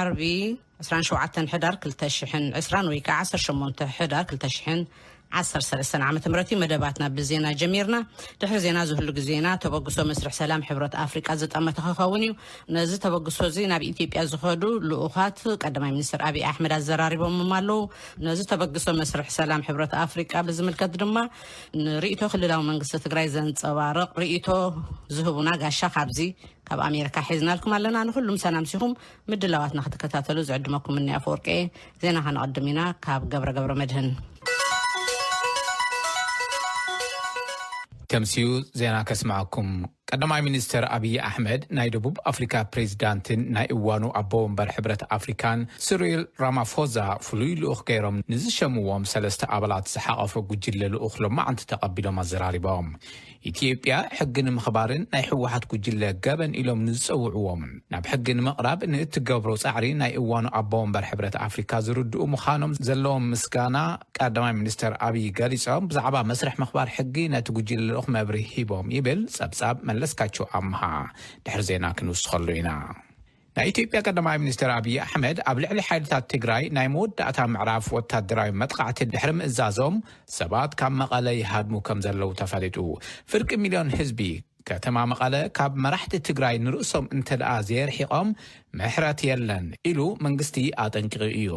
ዓርቢ ዕስራን ሸውዓተን ሕዳር ክልተ ሽሕን ዕስራን ወይ ከዓ ዓሰርተ ሸሞንተ ሕዳር ክልተ ሽሕን ዓሰርተ ሰለስተን ዓመተ ምህረት እዩ። መደባትና ብዜና ጀሚርና። ድሕሪ ዜና ዝህሉ ግዜና ተበግሶ መስርሕ ሰላም ሕብረት ኣፍሪቃ ዝጠመተ ክኸውን እዩ። ነዚ ተበግሶ እዚ ናብ ኢትዮጵያ ዝኸዱ ልኡኻት ቀዳማይ ሚኒስትር ኣብይ ኣሕመድ ኣዘራሪቦምም ኣለዉ። ነዚ ተበግሶ መስርሕ ሰላም ሕብረት ኣፍሪቃ ብዝምልከት ድማ ንርእይቶ ክልላዊ መንግስቲ ትግራይ ዘንጸባርቕ ርእይቶ ዝህቡና ጋሻ ካብዚ ካብ ኣሜሪካ ሒዝናልኩም ኣለና። ንኹሉም ሰላም ሲኹም ምድላዋትና ክትከታተሉ ዝዕድመኩም እኒ ኣፈወርቂ እየ። ዜና ከነቐድም ኢና። ካብ ገብረ ገብረ መድህን። ከምሲኡ ዜና ከስምዐኩም። ቀዳማይ ሚኒስትር ኣብይ ኣሕመድ ናይ ደቡብ ኣፍሪካ ፕሬዚዳንትን ናይ እዋኑ ኣቦ ወንበር ሕብረት ኣፍሪካን ስሪል ራማፎዛ ፍሉይ ልኡኽ ገይሮም ንዝሸምዎም ሰለስተ ኣባላት ዝሓቐፈ ጉጅለ ልኡኽ ሎማዓንቲ ተቐቢሎም ኣዘራሪቦም። ኢትዮጵያ ሕጊ ንምኽባርን ናይ ህወሓት ጉጅለ ገበን ኢሎም ንዝፀውዕዎምን ናብ ሕጊ ንምቕራብ ንእትገብሮ ፃዕሪ ናይ እዋኑ ኣቦ ወንበር ሕብረት ኣፍሪካ ዝርድኡ ምዃኖም ዘለዎም ምስጋና ቀዳማይ ሚኒስትር ኣብይ ገሊፆም። ብዛዕባ መስርሕ ምኽባር ሕጊ ነቲ ጉጅለ ልኡኽ መብርሂ ሂቦም ይብል ፀብፃብ መለስካቸው ኣምሃ። ድሕሪ ዜና ክንውስኸሉ ኢና። ናይ ኢትዮጵያ ቀዳማይ ሚኒስትር ኣብይ ኣሕመድ ኣብ ልዕሊ ሓይልታት ትግራይ ናይ መወዳእታ ምዕራፍ ወታደራዊ መጥቃዕቲ ድሕሪ ምእዛዞም ሰባት ካብ መቐለ ይሃድሙ ከም ዘለዉ ተፈሊጡ። ፍርቂ ሚልዮን ህዝቢ ከተማ መቐለ ካብ መራሕቲ ትግራይ ንርእሶም እንተ ደኣ ዘየርሒቖም ምሕረት የለን ኢሉ መንግስቲ ኣጠንቂቑ እዩ።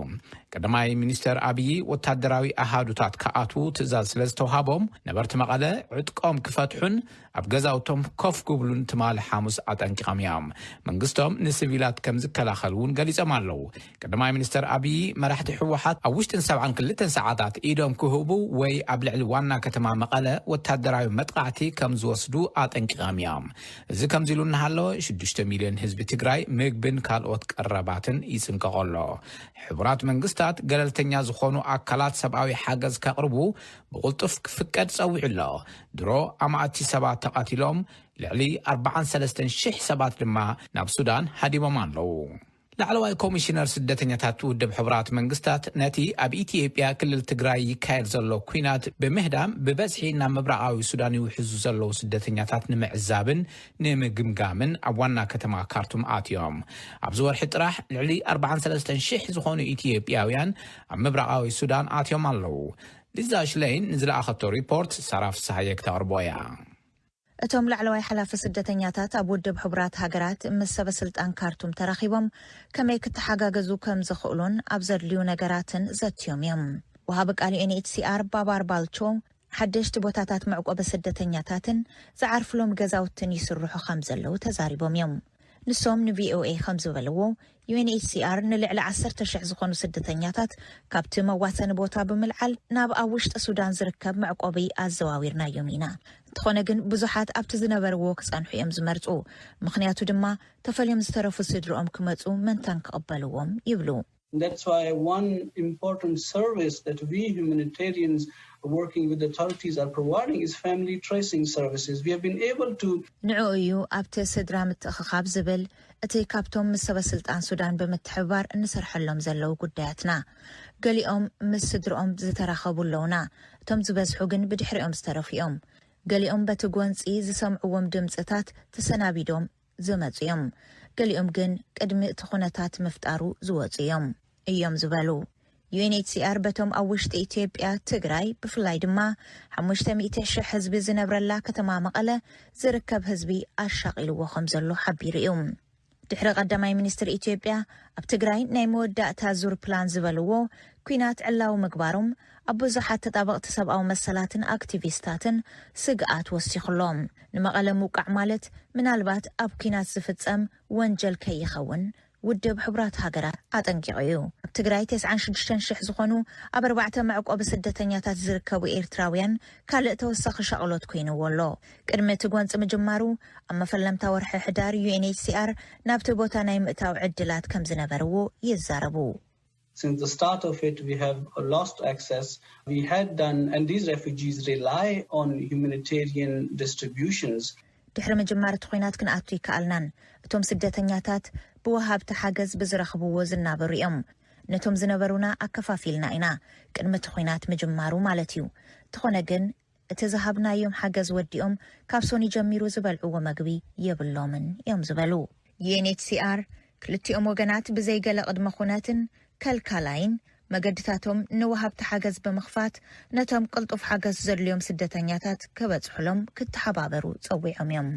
ቀዳማይ ሚኒስተር ኣብዪ ወታደራዊ ኣሃዱታት ክኣትዉ ትእዛዝ ስለ ዝተውሃቦም ነበርቲ መቐለ ዕጥቆም ክፈትሑን ኣብ ገዛውቶም ኮፍ ክብሉን ትማሊ ሓሙስ ኣጠንቂቖም እዮም። መንግስቶም ንስቪላት ከም ዝከላኸል እውን ገሊጾም ኣለዉ። ቀዳማይ ሚኒስተር ኣብዪ መራሕቲ ህወሓት ኣብ ውሽጥን ሰብዓን ክልተን ሰዓታት ኢዶም ክህቡ ወይ ኣብ ልዕሊ ዋና ከተማ መቐለ ወታደራዊ መጥቃዕቲ ከም ዝወስዱ ኣጠንቂቖም እዮም። እዚ ከምዚ ኢሉ እናሃለወ ሽዱሽተ ሚልዮን ህዝቢ ትግራይ ምግብን ካልኦት ቀረባትን ይጽንቀቖ ኣሎ። ሕቡራት መንግስታት ገለልተኛ ዝኾኑ ኣካላት ሰብኣዊ ሓገዝ ከቕርቡ ብቕልጡፍ ክፍቀድ ጸዊዑ ኣሎ። ድሮ ኣማእቲ ሰባት ተቐቲሎም ልዕሊ ኣርባዓን ሰለስተን ሽሕ ሰባት ድማ ናብ ሱዳን ሃዲሞም ኣለዉ። ላዕለዋይ ኮሚሽነር ስደተኛታት ውድብ ሕቡራት መንግስታት ነቲ ኣብ ኢትዮጵያ ክልል ትግራይ ይካየድ ዘሎ ኲናት ብምህዳም ብበዝሒ ናብ ምብራቓዊ ሱዳን ይውሕዙ ዘለዉ ስደተኛታት ንምዕዛብን ንምግምጋምን ኣብ ዋና ከተማ ካርቱም ኣትዮም። ኣብዚ ወርሒ ጥራሕ ልዕሊ ኣርባዓን ሰለስተን ሽሕ ዝኾኑ ኢትዮጵያውያን ኣብ ምብራቓዊ ሱዳን ኣትዮም ኣለዉ። ሊዛ ሽለይን ንዝለኣኸቶ ሪፖርት ሳራ ፍስሃየ ክተቕርቦ እያ። እቶም ላዕለዋይ ሓላፊ ስደተኛታት ኣብ ውድብ ሕቡራት ሃገራት ምስ ሰበ ስልጣን ካርቱም ተራኺቦም ከመይ ክተሓጋገዙ ከም ዝኽእሉን ኣብ ዘድልዩ ነገራትን ዘትዮም እዮም። ወሃቢ ቃል ዩኤንኤችሲኣር ባባር ባልቾ ሓደሽቲ ቦታታት መዕቆቢ ስደተኛታትን ዝዓርፍሎም ገዛውትን ይስርሑ ከም ዘለዉ ተዛሪቦም እዮም። ንሶም ንቪኦኤ ከም ዝበልዎ ዩኤንኤችሲኣር ንልዕሊ ዓሰርተ ሽሕ ዝኾኑ ስደተኛታት ካብቲ መዋሰኒ ቦታ ብምልዓል ናብ ኣብ ውሽጢ ሱዳን ዝርከብ መዕቆቢ ኣዘዋዊርናዮም ኢና። እንተኾነ ግን ብዙሓት ኣብቲ ዝነበርዎ ክጸንሑ እዮም ዝመርጹ። ምኽንያቱ ድማ ተፈልዮም ዝተረፉ ስድርኦም ክመጹ መንታን ክቕበልዎም ይብሉ። That's why one important service that we humanitarians working with authorities are providing is family tracing services. We have been able to ንዕኡ እዩ ኣብቲ ስድራ ምትእኽኻብ ዝብል እቲ ካብቶም ምስ ሰበ ስልጣን ሱዳን ብምትሕብባር እንሰርሐሎም ዘለዉ ጉዳያትና። ገሊኦም ምስ ስድርኦም ዝተራኸቡ ኣለዉና። እቶም ዝበዝሑ ግን ብድሕሪኦም ዝተረፉ እዮም። ገሊኦም በቲ ጎንፂ ዝሰምዕዎም ድምፅታት ተሰናቢዶም ዝመፁ እዮም። ገሊኦም ግን ቅድሚ እቲ ኩነታት ምፍጣሩ ዝወፁ እዮም እዮም ዝበሉ። ዩኤንኤችሲኣር በቶም ኣብ ውሽጢ ኢትዮጵያ ትግራይ ብፍላይ ድማ ሓሙሽተ ሚእቲ ሽሕ ህዝቢ ዝነብረላ ከተማ መቐለ ዝርከብ ህዝቢ ኣሻቒልዎ ከም ዘሎ ሓቢሩ እዩ። ድሕሪ ቀዳማይ ሚኒስትር ኢትዮጵያ ኣብ ትግራይ ናይ መወዳእታ ዙር ፕላን ዝበልዎ ኲናት ዕላዊ ምግባሮም ኣብ ብዙሓት ተጣበቕቲ ሰብኣዊ መሰላትን ኣክቲቪስታትን ስግኣት ወሲኹሎም። ንመቐለ ምውቃዕ ማለት ምናልባት ኣብ ኲናት ዝፍጸም ወንጀል ከይኸውን ውድብ ሕቡራት ሃገራት ኣጠንቂቑ እዩ። ኣብ ትግራይ ተስዓን ሽዱሽተን ሽሕ ዝኾኑ ኣብ ኣርባዕተ መዕቆቢ ስደተኛታት ዝርከቡ ኤርትራውያን ካልእ ተወሳኺ ሻቕሎት ኮይንዎ ኣሎ። ቅድሚ እቲ ጎንፂ ምጅማሩ ኣብ መፈለምታ ወርሒ ሕዳር ዩኤንኤችሲኣር ናብቲ ቦታ ናይ ምእታው ዕድላት ከም ዝነበርዎ ይዛረቡ። Since the start of it, we have lost access. We had done, and these refugees rely on humanitarian distributions. ድሕሪ ምጅማር እቲ ኲናት ክንኣቱ ይከኣልናን እቶም ስደተኛታት ብወሃብቲ ሓገዝ ብዝረኽብዎ ዝናበሩ እዮም። ነቶም ዝነበሩና ኣከፋፊልና ኢና፣ ቅድሚ እቲ ኲናት ምጅማሩ ማለት እዩ። እንተኾነ ግን እቲ ዝሃብናዮም ሓገዝ ወዲኦም ካብ ሶኒ ጀሚሩ ዝበልዕዎ መግቢ የብሎምን እዮም ዝበሉ። ዩኤንኤችሲኣር ክልቲኦም ወገናት ብዘይገለ ቅድመ ኩነትን ከልካላይን መገድታቶም ንወሃብቲ ሓገዝ ብምኽፋት፣ ነቶም ቅልጡፍ ሓገዝ ዘድልዮም ስደተኛታት ከበጽሑሎም ክተሓባበሩ ጸዊዖም እዮም።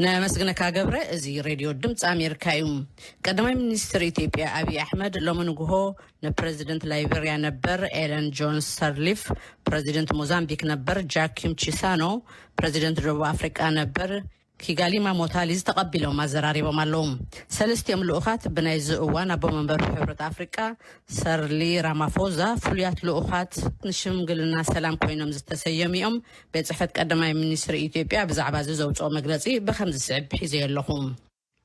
ነመስግነካ ገብረ። እዚ ሬድዮ ድምፂ ኣሜሪካ እዩ። ቀዳማይ ሚኒስትር ኢትዮጵያ ኣብይ ኣሕመድ ሎሚ ንግሆ ንፕረዚደንት ላይቤርያ ነበር ኤለን ጆንስ ሰርሊፍ፣ ፕረዚደንት ሞዛምቢክ ነበር ጃኪም ቺሳኖ፣ ፕረዚደንት ደቡብ ኣፍሪቃ ነበር ኪጋሊማ ሞታሊዝ ተቐቢሎም ኣዘራሪቦም ኣለዉ። ሰለስቲኦም ልኡኻት ብናይዚ እዋን ኣቦ መንበር ሕብረት ኣፍሪቃ ሰርሊ ራማፎዛ ፍሉያት ልኡኻት ንሽምግልና ሰላም ኮይኖም ዝተሰየሙ እዮም። ቤት ጽሕፈት ቀዳማይ ሚኒስትር ኢትዮጵያ ብዛዕባ እዚ ዘውፅኦ መግለፂ ብከምዚ ዝስዕብ ሒዘዮ ኣለኹ።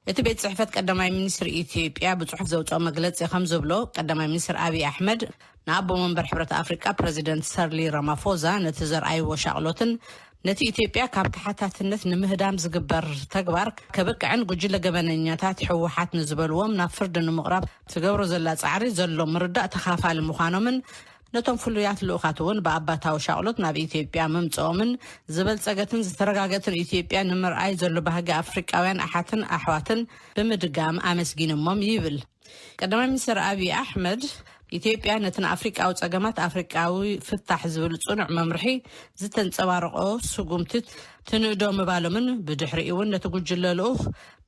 እቲ ቤት ጽሕፈት ቀዳማይ ሚኒስትር ኢትዮጵያ ብጽሑፍ ዘውፅኦ መግለፂ ከም ዝብሎ፣ ቀዳማይ ሚኒስትር ኣብይ ኣሕመድ ንኣቦ መንበር ሕብረት ኣፍሪቃ ፕረዚደንት ሰርሊ ራማፎዛ ነቲ ዘርኣይዎ ሻቕሎትን ነቲ ኢትዮጵያ ካብ ተሓታትነት ንምህዳም ዝግበር ተግባር ከብቅዕን ጉጅለ ገበነኛታት ህወሓት ንዝበልዎም ናብ ፍርዲ ንምቕራብ ትገብሮ ዘላ ጻዕሪ ዘሎ ምርዳእ ተኻፋሊ ምዃኖምን ነቶም ፍሉያት ልኡኻት እውን ብኣባታዊ ሻቕሎት ናብ ኢትዮጵያ ምምፅኦምን ዝበልጸገትን ዝተረጋገትን ኢትዮጵያ ንምርኣይ ዘሎ ባህጊ ኣፍሪቃውያን ኣሓትን ኣሕዋትን ብምድጋም ኣመስጊኖሞም ይብል። ቀዳማይ ሚኒስትር ኣብይ ኣሕመድ፣ ኢትዮጵያ ነቲ ንኣፍሪቃዊ ጸገማት ኣፍሪቃዊ ፍታሕ ዝብል ጽኑዕ መምርሒ ዝተንጸባረቖ ስጉምቲ ትንእዶ ምባሎምን፣ ብድሕሪኡ እውን ነቲ ጉጅለ ልኡኽ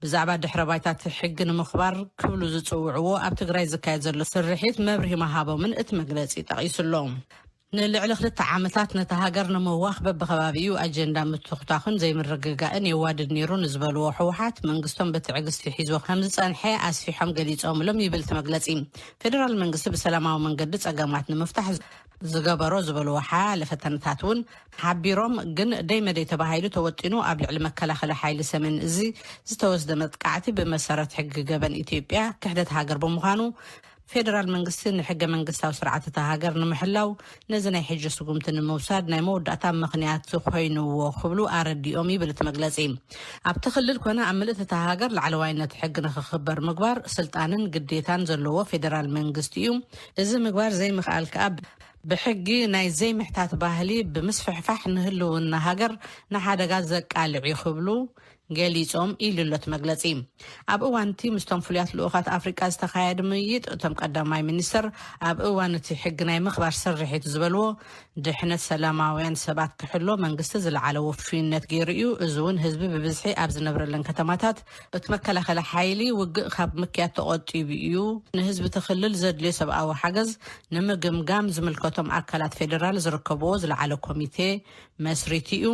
ብዛዕባ ድሕረ ባይታ እቲ ሕጊ ንምኽባር ክብሉ ዝጽውዕዎ ኣብ ትግራይ ዝካየድ ዘሎ ስርሒት መብርሂ ምሃቦምን እቲ መግለጺ ጠቒሱ ኣሎ። ንልዕሊ ክልተ ዓመታት ነታ ሃገር ንምህዋኽ በብኸባቢኡ ኣጀንዳ ምትኹታኹን ዘይምርግጋእን የዋድድ ነይሩ ንዝበልዎ ህወሓት፣ መንግስቶም ብትዕግስቲ ሒዝዎ ከም ዝጸንሐ ኣስፊሖም ገሊጾምሎም ይብል እቲ መግለጺ። ፌደራል መንግስቲ ብሰላማዊ መንገዲ ጸገማት ንምፍታሕ ዝገበሮ ዝበልዎ ሓያለ ፈተነታት እውን ሓቢሮም፣ ግን ደይ መደይ ተባሂሉ ተወጢኑ ኣብ ልዕሊ መከላኸሊ ሓይሊ ሰሜን እዚ ዝተወስደ መጥቃዕቲ ብመሰረት ሕጊ ገበን ኢትዮጵያ ክሕደት ሃገር ብምዃኑ፣ ፌደራል መንግስቲ ንሕገ መንግስታዊ ስርዓት እታ ሃገር ንምሕላው ነዚ ናይ ሕጂ ስጉምቲ ንምውሳድ ናይ መወዳእታ ምኽንያት ኮይንዎ ክብሉ ኣረዲኦም ይብል እቲ መግለጺ። ኣብቲ ክልል ኮነ ኣብ ምልእቲ እታ ሃገር ላዕለዋይነት ሕጊ ንክኽበር ምግባር ስልጣንን ግዴታን ዘለዎ ፌደራል መንግስቲ እዩ። እዚ ምግባር ዘይምኽኣል ከኣ ብሕጊ ናይ ዘይምሕታት ባህሊ ብምስፍሕፋሕ ንህልውና ሃገር ንሓደጋ ዘቃልዕ እዩ ክብሉ ገሊጾም ኢሉ ኣሎ እቲ መግለጺ። ኣብ እዋን እቲ ምስቶም ፍሉያት ልኡኻት ኣፍሪቃ ዝተኻየደ ምይይጥ፣ እቶም ቀዳማይ ሚኒስትር ኣብ እዋን እቲ ሕጊ ናይ ምኽባር ስርሒት ዝበልዎ ድሕነት ሰላማውያን ሰባት ክሕሎ መንግስቲ ዝለዓለ ውፉይነት ገይሩ እዩ። እዚ እውን ህዝቢ ብብዝሒ ኣብ ዝነብረለን ከተማታት እቲ መከላኸሊ ሓይሊ ውግእ ካብ ምክያድ ተቖጢቡ እዩ። ንህዝቢ እቲ ክልል ዘድልዮ ሰብኣዊ ሓገዝ ንምግምጋም ዝምልከቶም ኣካላት ፌደራል ዝርከብዎ ዝለዓለ ኮሚቴ መስሪቱ እዩ።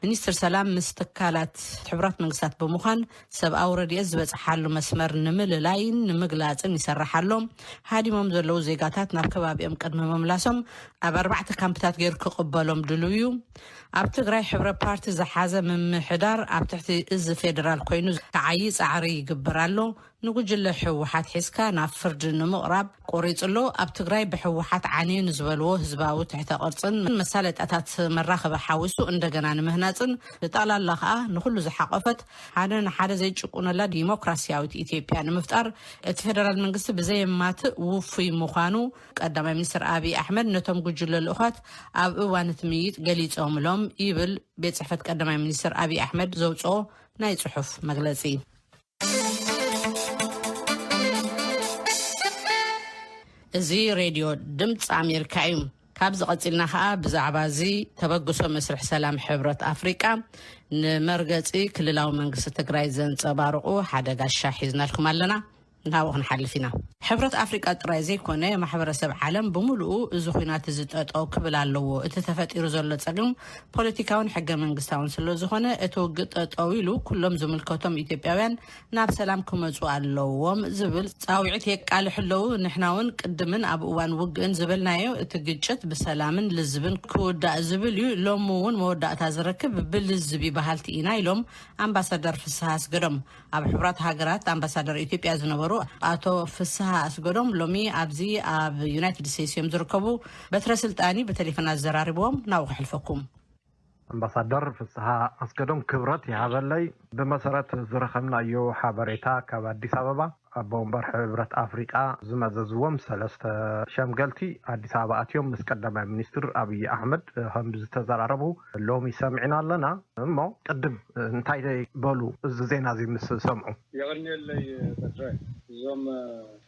ሚኒስትር ሰላም ምስ ትካላት ሕቡራት መንግስታት ብምዃን ሰብኣዊ ረድኤት ዝበፅሓሉ መስመር ንምልላይን ንምግላፅን ይሰርሕ ኣሎ። ሃዲሞም ዘለዉ ዜጋታት ናብ ከባቢኦም ቅድሚ ምምላሶም ኣብ ኣርባዕተ ካምፕታት ገይሩ ክቕበሎም ድልው እዩ። ኣብ ትግራይ ሕብረ ፓርቲ ዝሓዘ ምምሕዳር ኣብ ትሕቲ እዚ ፌደራል ኮይኑ ክዓዪ ጻዕሪ ይግበር ኣሎ። ንጉጅለ ህወሓት ሒዝካ ናብ ፍርዲ ንምቕራብ ቆሪጹ ኣሎ። ኣብ ትግራይ ብህወሓት ዓንዩ ንዝበልዎ ህዝባዊ ትሕተ ቅርጽን መሳለጥያታት መራኸቢ ሓዊሱ እንደገና ንምህናጽን ብጠቕላላ ከኣ ንኹሉ ዝሓቆፈት ሓደ ንሓደ ዘይጭቁነላ ዲሞክራሲያዊት ኢትዮጵያ ንምፍጣር እቲ ፌደራል መንግስቲ ብዘየማትእ ውፉይ ምዃኑ ቀዳማይ ሚኒስትር ኣብይ ኣሕመድ ነቶም ጉጅለ ልኡኻት ኣብ እዋን እቲ ምይይጥ ገሊጾምሎም ይብል ቤት ጽሕፈት ቀዳማይ ሚኒስትር ኣብይ ኣሕመድ ዘውጽኦ ናይ ጽሑፍ መግለጺ። እዚ ሬድዮ ድምፂ ኣሜሪካ እዩ። ካብዚ ቀፂልና ከዓ ብዛዕባ እዚ ተበግሶ መስርሕ ሰላም ሕብረት ኣፍሪቃ ንመርገፂ ክልላዊ መንግስቲ ትግራይ ዘንፀባርቑ ሓደ ጋሻ ሒዝናልኩም ኣለና። ናብኡ ክንሓልፍ ኢና። ሕብረት ኣፍሪቃ ጥራይ ዘይኮነ ማሕበረሰብ ዓለም ብምሉኡ እዚ ኩናት እዚ ጠጠው ክብል ኣለዎ። እቲ ተፈጢሩ ዘሎ ፀገም ፖለቲካውን ሕገ መንግስታውን ስለ ዝኾነ እቲ ውግእ ጠጠው ኢሉ ኩሎም ዝምልከቶም ኢትዮጵያውያን ናብ ሰላም ክመፁ ኣለዎም ዝብል ፃውዒት የቃልሑ ኣለዉ። ንሕና እውን ቅድምን ኣብ እዋን ውግእን ዝበልናዮ እቲ ግጭት ብሰላምን ልዝብን ክውዳእ ዝብል እዩ። ሎሚ እውን መወዳእታ ዝረክብ ብልዝብ እዩ በሃልቲ ኢና ኢሎም ኣምባሳደር ፍስሃ ኣስገዶም። ኣብ ሕቡራት ሃገራት ኣምባሳደር ኢትዮጵያ ዝነበሩ ኣቶ ፍስሃ ኣስገዶም ሎሚ ኣብዚ ኣብ ዩናይትድ ስቴትስ እዮም ዝርከቡ። በትረ ስልጣኒ ብቴሌፎን ኣዘራሪብዎም ናብኡ ከሕልፈኩም። ኣምባሳደር ፍስሃ ኣስገዶም ክብረት ይሃበለይ። ብመሰረት ዝረኸብናዮ ሓበሬታ ካብ ኣዲስ ኣበባ ኣቦ ወንበር ሕብረት ኣፍሪቃ ዝመዘዝዎም ሰለስተ ሸምገልቲ ኣዲስ ኣበባ ኣትዮም ምስ ቀዳማይ ሚኒስትር ኣብይ ኣሕመድ ከም ዝተዘራረቡ ሎሚ ሰሚዕና ኣለና። እሞ ቅድም እንታይ በሉ? እዚ ዜና እዚ ምስ ሰምዑ። የቐንየለይ በትረ። እዞም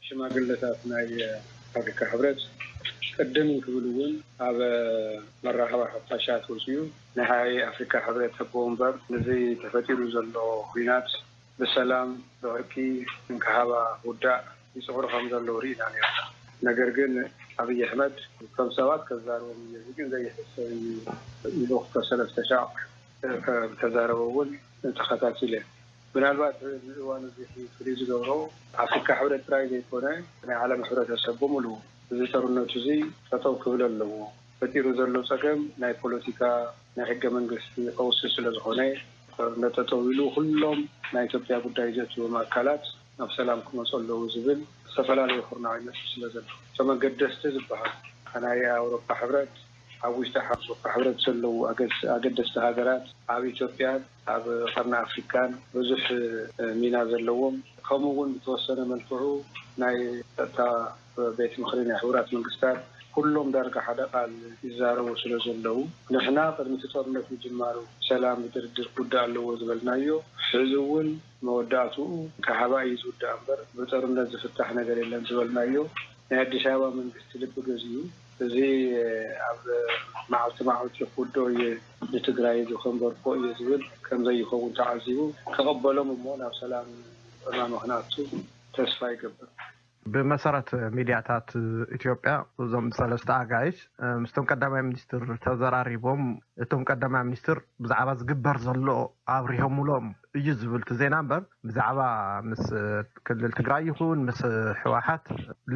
ሽማግለታት ናይ ኣፍሪካ ሕብረት ቅድም ክብል እውን ኣብ መራኸቢ ሓፋሻት ወፅዩ ናይ ኣፍሪካ ሕብረት ኣቦ ወንበር ነዚ ተፈጢሩ ዘሎ ኩናት ብሰላም ብዕርቂ እንክሃባ ውዳእ ይፅዕሩ ከም ዘለዉ ርኢና ነርና። ነገር ግን ኣብይ ኣሕመድ ከም ሰባት ከዛርቦም እየ፣ እዚ ግን ዘይሕሰብ እዩ ኢሉ ክልተ ሰለስተ ሻዕ ከም ተዛረበ እውን ተኸታቲለ። ምናልባት እዚ እዋን እዚ ፍልይ ዝገብሮ ኣፍሪካ ሕብረት ጥራይ ዘይኮነ ናይ ዓለም ሕብረተሰብ ብምሉኡ እዚ ጦርነቱ እዚ ጠጠው ክብል ኣለዎ። ፈጢሩ ዘሎ ፀገም ናይ ፖለቲካ ናይ ሕገ መንግስቲ ቀውሲ ስለዝኾነ ጦርነት ጠጠው ኢሉ ኩሎም ናይ ኢትዮጵያ ጉዳይ ዘእትዎም ኣካላት ናብ ሰላም ክመፁ ኣለዉ ዝብል ዝተፈላለዩ ኩርናዕ ይመፅእ ስለ ዘሎ እቶም ኣገደስቲ ዝበሃሉ ናይ ኣውሮፓ ሕብረት ኣብ ውሽጢ ኣውሮፓ ሕብረት ዘለዉ ኣገደስቲ ሃገራት ኣብ ኢትዮጵያን ኣብ ቀርኒ ኣፍሪካን ብዙሕ ሚና ዘለዎም ከምኡ እውን ብተወሰነ መልክዑ ናይ ጸጥታ ቤት ምኽሪ ናይ ሕቡራት መንግስታት ኩሎም ዳርጋ ሓደ ቃል ይዛረቡ ስለ ዘለዉ ንሕና ቅድሚ እቲ ጦርነት ምጅማሩ ሰላም ብድርድር ክውዳእ ኣለዎ ዝበልናዮ ሕዚ እውን መወዳእትኡ ካህባ እዩ ዝውዳእ እምበር ብጦርነት ዝፍታሕ ነገር የለን ዝበልናዮ ናይ ኣዲስ ኣበባ መንግስቲ ልቢ ገዚኡ እዚ ኣብ መዓልቲ መዓልቲ ክውድኦ እየ ንትግራይ እዚ ከንበርኮ እየ ዝብል ከም ዘይኸውን ተዓዚቡ ክቕበሎም እሞ ናብ ሰላም ዕማመ ክንኣቱ ተስፋ ይገብር። ብመሰረት ሚድያታት ኢትዮጵያ እዞም ሰለስተ ኣጋይሽ ምስቶም ቀዳማይ ሚኒስትር ተዘራሪቦም እቶም ቀዳማይ ሚኒስትር ብዛዕባ ዝግበር ዘሎ ኣብሪሆምሎም እዩ ዝብል እቲ ዜና እምበር ብዛዕባ ምስ ክልል ትግራይ ይኹን ምስ ህወሓት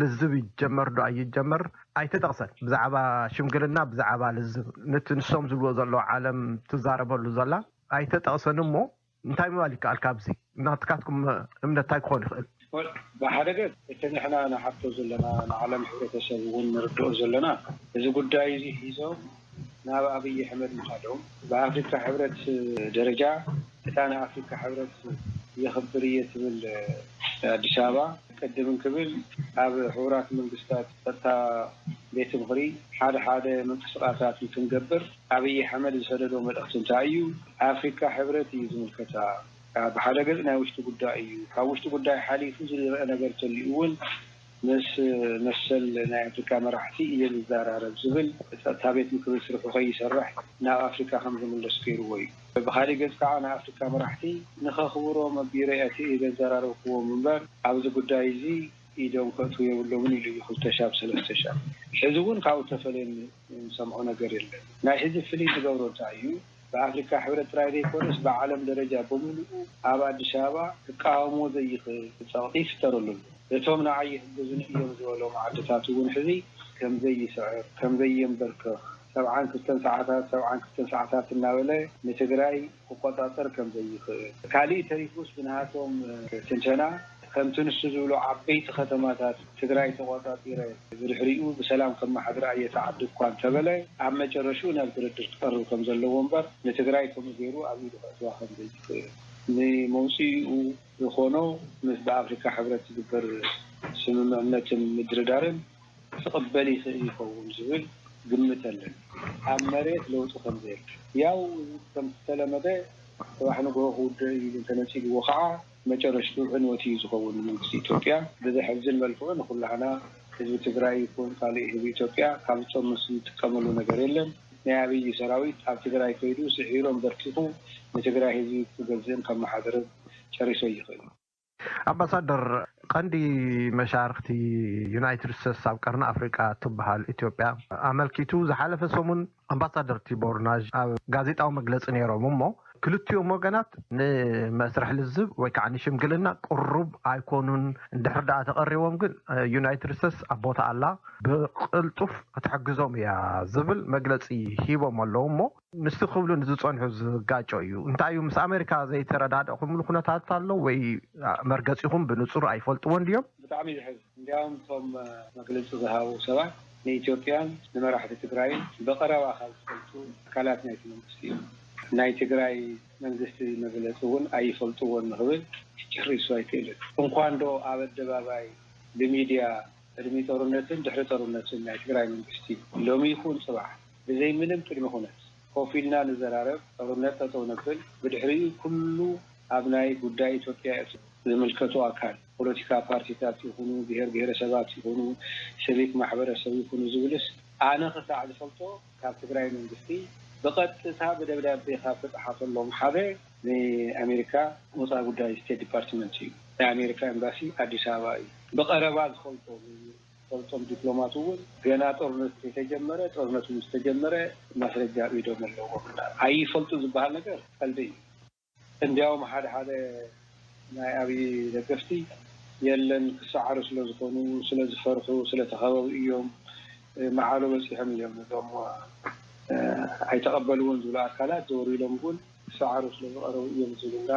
ልዝብ ይጀመር ዶ ኣይጀመር ኣይተጠቕሰን። ብዛዕባ ሽምግልና ብዛዕባ ልዝብ ነቲ ንሶም ዝብልዎ ዘለዉ ዓለም ትዛረበሉ ዘላ ኣይተጠቕሰን እሞ እንታይ ምባል ይከኣል? ካብዚ ናትካትኩም እምነት እንታይ ክኾን ይኽእል? ብሓደ ገፅ እቲ ንሕና ንሓቶ ዘለና ንዓለም ሕብረተሰብ እውን ንርድኦ ዘለና እዚ ጉዳይ እዚ ሒዞም ናብ ኣብይ ኣሕመድ ምኻዶም ብኣፍሪካ ሕብረት ደረጃ እታ ንኣፍሪካ ሕብረት የኽብር እየ ትብል ኣዲስ ኣበባ ቅድም እንክብል ኣብ ሕቡራት መንግስታት ጸጥታ ቤት ምኽሪ ሓደ ሓደ ምንቅስቃሳት እንትንገብር ኣብይ ኣሕመድ ዝሰደዶ መልእኽቲ እንታይ እዩ? ኣፍሪካ ሕብረት እዩ ዝምልከታ። ብሓደ ገፅ ናይ ውሽጢ ጉዳይ እዩ። ካብ ውሽጢ ጉዳይ ሓሊፉ ዝረአ ነገር ተልዩ እውን ምስ መሰል ናይ ኣፍሪካ መራሕቲ እየ ዝዘራረብ ዝብል ጸጥታ ቤት ምክሪ ስርሑ ከይሰርሕ ናብ ኣፍሪካ ከም ዝምለስ ገይርዎ እዩ። ብካሊእ ገፅ ከዓ ንኣፍሪካ መራሕቲ ንኸኽብሮም ኣቢረ እየ ዘዘራረብክዎም እምበር ኣብዚ ጉዳይ እዚ ኢዶም ከእትዉ የብሎምን ኢሉ እዩ ክልተ ሻብ ሰለስተ ሻብ። ሕዚ እውን ካብኡ ተፈልየ ንሰምዖ ነገር የለን። ናይ ሕዚ ፍልይ ዝገብሮ እንታይ እዩ? ብኣፍሪካ ሕብረት ጥራይ ዘይኮነስ ብዓለም ደረጃ ብምሉኡ ኣብ ኣዲስ ኣበባ ክቃወሞ ዘይኽእል ፀቕጢ ይፍጠረሉ ኣሎ። እቶም ንዓይ ይሕግዙኒ እዮም ዝበሎም ዓድታት እውን ሕዚ ከም ዘይስዕር ከም ዘየንበርከኽ ሰብዓን ክልተን ሰዓታት ሰብዓን ክልተን ሰዓታት እናበለ ንትግራይ ክቆፃፀር ከም ዘይኽእል ካሊእ ተሪፉስ ብናሃቶም ትንተና ከምቲ ንሱ ዝብሎ ዓበይቲ ከተማታት ትግራይ ተቆፃፂረ ብድሕሪኡ ብሰላም ከመሓድራ እየ እቲ ዓዲ እኳ እንተበለ ኣብ መጨረሽኡ ናብ ድርድር ክቀርብ ከም ዘለዎ እምበር ንትግራይ ከምኡ ገይሩ ኣብ ኢዱ ከእትዋ ከም ዘይትኽእል ንመውፅኢኡ ዝኾኖ ምስ ብኣፍሪካ ሕብረት ዝግበር ስምምዕነትን ምድርዳርን ክቕበል ይኽእል ይኸውን ዝብል ግምት ኣለኒ። ኣብ መሬት ለውጢ ከም ዘየለ ያው ከምዝተለመደ ፅባሕ ንግሆ ክውድእ ኢሉ እንተነፂግዎ ከዓ መጨረሽትኡ ዕንወት እዩ ዝኸውን ንመንግስቲ ኢትዮጵያ። ብዘሕዝን መልክዑ ንኩላህና ህዝቢ ትግራይ ይኩን ካሊእ ህዝቢ ኢትዮጵያ ካብ ፆም ምስ ዝጥቀመሉ ነገር የለን። ናይ ኣብይ ሰራዊት ኣብ ትግራይ ከይዱ ስዒሮም በርቲኹ ንትግራይ ህዝቢ ክገዝእን ከመሓድርን ጨሪሶ ይኽእል። ኣምባሳደር፣ ቀንዲ መሻርክቲ ዩናይትድ ስቴትስ ኣብ ቀርኒ ኣፍሪቃ ትበሃል ኢትዮጵያ ኣመልኪቱ ዝሓለፈ ሰሙን ኣምባሳደር ቲቦር ናዥ ኣብ ጋዜጣዊ መግለፂ ነይሮም እሞ ክልቲኦም ወገናት ንመስርሕ ልዝብ ወይ ከዓ ንሽምግልና ቅሩብ ኣይኮኑን። እንድሕር ደኣ ተቐሪቦም ግን ዩናይትድ ስቴትስ ኣብ ቦታ ኣላ ብቅልጡፍ ክትሕግዞም እያ ዝብል መግለፂ ሂቦም ኣለዉ እሞ ምስቲ ክብሉ ንዝፀንሑ ዝጋጮ እዩ። እንታይ እዩ ምስ ኣሜሪካ ዘይተረዳደእኩምሉ ኩነታት ኣሎ ወይ መርገፂኹም ብንፁር ኣይፈልጥዎን ድዮም? ብጣዕሚ እዩ ዘሕዝን። እንዲያውም እቶም መግለፂ ዝሃቡ ሰባት ንኢትዮጵያን ንመራሕቲ ትግራይን ብቐረባ ካብ ዝፈልጡ ኣካላት ናይቲ መንግስቲ እዮም። ናይ ትግራይ መንግስቲ መግለፂ እውን ኣይፈልጥዎን ንኽብል ጭሪሱ ኣይክእልን። እንኳን ዶ ኣብ ኣደባባይ ብሚድያ ቅድሚ ጦርነትን ድሕሪ ጦርነትን ናይ ትግራይ መንግስቲ ሎሚ ይኹን ፅባሕ ብዘይ ምንም ቅድመ ኩነት ኮፍ ኢልና ንዘራረብ፣ ጦርነት ጠጠው ነብል፣ ብድሕሪኡ ኩሉ ኣብ ናይ ጉዳይ ኢትዮጵያ ዝምልከቱ ኣካል፣ ፖለቲካ ፓርቲታት ይኹኑ፣ ብሄር ብሄረሰባት ይኹኑ፣ ሲቪክ ማሕበረሰብ ይኹኑ ዝብልስ ኣነ ክሳዕ ዝፈልጦ ካብ ትግራይ መንግስቲ ብቐጥታ ብደብዳቤ ካብ ተፀሓፈሎም ሓደ ንኣሜሪካ ወፃኢ ጉዳይ ስቴት ዲፓርትመንት እዩ። ናይ ኣሜሪካ ኤምባሲ ኣዲስ ኣበባ እዩ። ብቐረባ ዝፈልጦ ዝፈልጦም ዲፕሎማት እውን ገና ጦርነት ከይተጀመረ፣ ጦርነቱ ምስ ተጀመረ ማስረጃ ኣብ ኢዶም ኣለዎም። ኣይፈልጡ ዝበሃል ነገር ቀልዲ እዩ። እንዲያውም ሓደ ሓደ ናይ ኣብይ ደገፍቲ የለን ክሰዓሩ ስለ ዝኾኑ፣ ስለ ዝፈርሑ፣ ስለ ተኸበቡ እዮም፣ መዓሉ በፂሖም እዮም እዞም፣ እ፣ ኣይተቐበልዎን ዝብሉ ኣካላት ዘወር ኢሎም እውን ክሰዓሩ ስለ ዝቐረቡ እዮም ዝብሉና።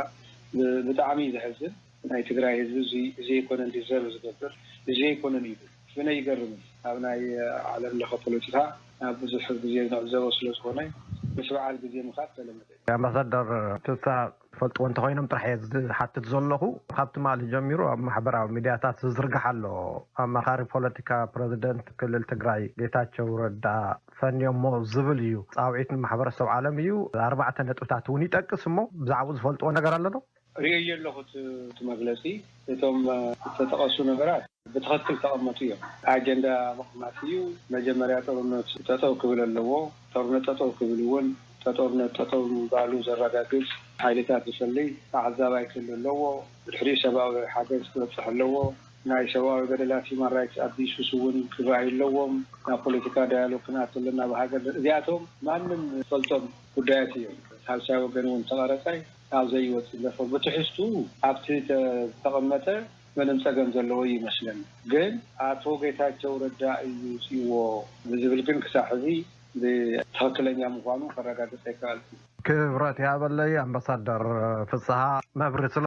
ብ-፣ ብጣዕሚ እዩ ዘሕዝን። ናይ ትግራይ ህዝቢ እዚ፣ እዚ ኣይኮነን ዲዘርቭ ዝገብር፣ እዚ ኣይኮነን እዩ። ብነ ይገርም እዩ። ኣብ ናይ ዓለም ለኸ ፖለቲካ ኣብ ብዙሕ ግዜ ንዕዘቦ ስለ ዝኾነ ምስ በዓል ግዜ ምኻድ ተለመደ እዩ። ኣምባሳደር ፍስሃ ትፈልጥዎ እንተኾይኖም ጥራሕ እየ ዝሓትት ዘለኹ። ካብ ትማሊ ጀሚሩ ኣብ ማሕበራዊ ሚድያታት ዝዝርጋሕ ኣሎ። ኣማኻሪ ፖለቲካ ፕረዚደንት ክልል ትግራይ ጌታቸው ረዳ ፈንዮሞ ዝብል እዩ። ፃውዒት ንማሕበረሰብ ዓለም እዩ። ኣርባዕተ ነጥብታት እውን ይጠቅስ እሞ ብዛዕባኡ ዝፈልጥዎ ነገር ኣሎ ዶ? ርእየዮ ኣለኹ እቲ መግለፂ። እቶም ዝተጠቐሱ ነገራት ብትኽክል ተቐመጡ እዮም። ኣጀንዳ ምቕማጥ እዩ። መጀመርያ ጦርነት ጠጠው ክብል ኣለዎ። ጦርነት ጠጠው ክብል እውን ተጦርነት ጠጠው ምባሉ ዘረጋግፅ ሓይልታት ዝፈልይ ተዓዛባይ ክህሉ ኣለዎ። ብድሕሪኡ ሰብኣዊ ሓገዝ ክበፅሕ ኣለዎ። ናይ ሰብኣዊ በደላት ሂማን ራይትስ ኣቢዩስስ እውን ክረኣዩ ኣለዎም። ናብ ፖለቲካ ዳያሎግ ክንኣቱ ኣለና ብሃገር። እዚኣቶም ማንም ዝፈልጦም ጉዳያት እዮም። ሳልሳይ ወገን እውን ተቐረፀ ካብ ዘይወፅእ ደርፎ ብትሕዝቱ ኣብቲ ዝተቐመጠ ምንም ፀገም ዘለዎ ይመስለኒ። ግን ኣቶ ጌታቸው ረዳ እዩ ውፅእዎ ብዝብል ግን ክሳብ ሕዚ ብትኽክለኛ ምዃኑ ከረጋግፅ ኣይከኣልኩ። ክብረት ይሃበለይ ኣምባሳደር ፍስሃ መብርሂ ስለ